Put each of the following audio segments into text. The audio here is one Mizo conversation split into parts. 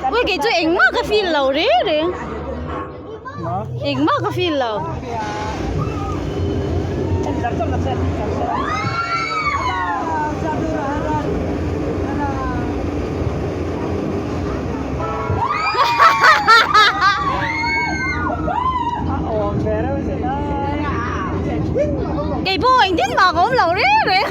Ui kei chu engmah ka feel lo reng reng engmah ka feel lo. Kei pawh engtin mah ka awm lo reng reng.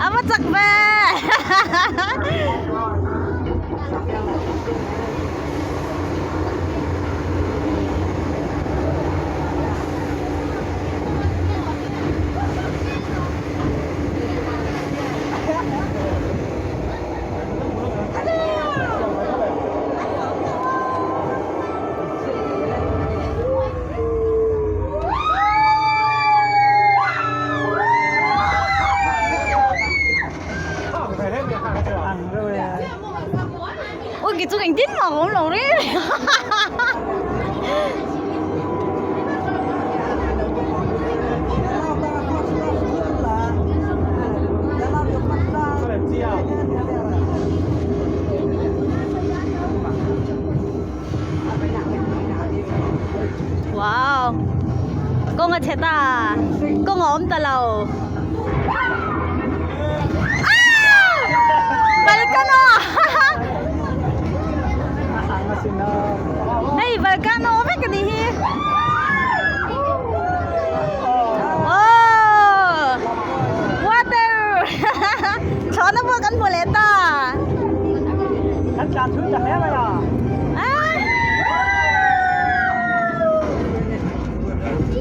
A va chak ve. Ôi cái chú cảnh tít mà cũng lẩu đấy. Wow. Kawng a chhe ta. Kawng a awm ta lo. Volcano. Hei volcano vek a nih hi. Oh. Water. Chhawna pawh kan hmu leh ta. Kan tlan thut ta hle mai a.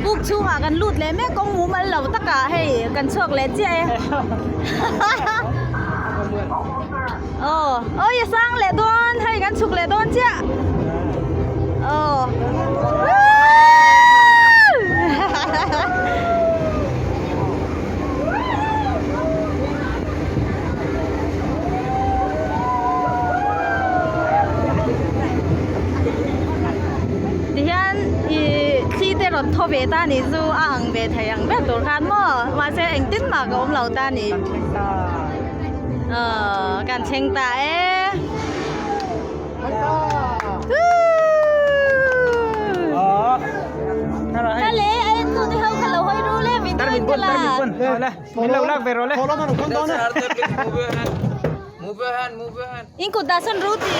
Buk chhungah kan lut leh mek kawng mumal lo takah hei kan chhuak leh chiah e. Aw oi a sang leh dawn hei kan chhuk leh dawn chiah. Aw. Tihian ih thli te rawn thaw ve ta ni chu a ang ve thei ang ber tur khan maw mahse engtin mah ka awm lo ta ni aw kan thleng ta e. Kha le a en tu te ho kha lo hawi ru le video in ka la. In kut dah sawn ru ti.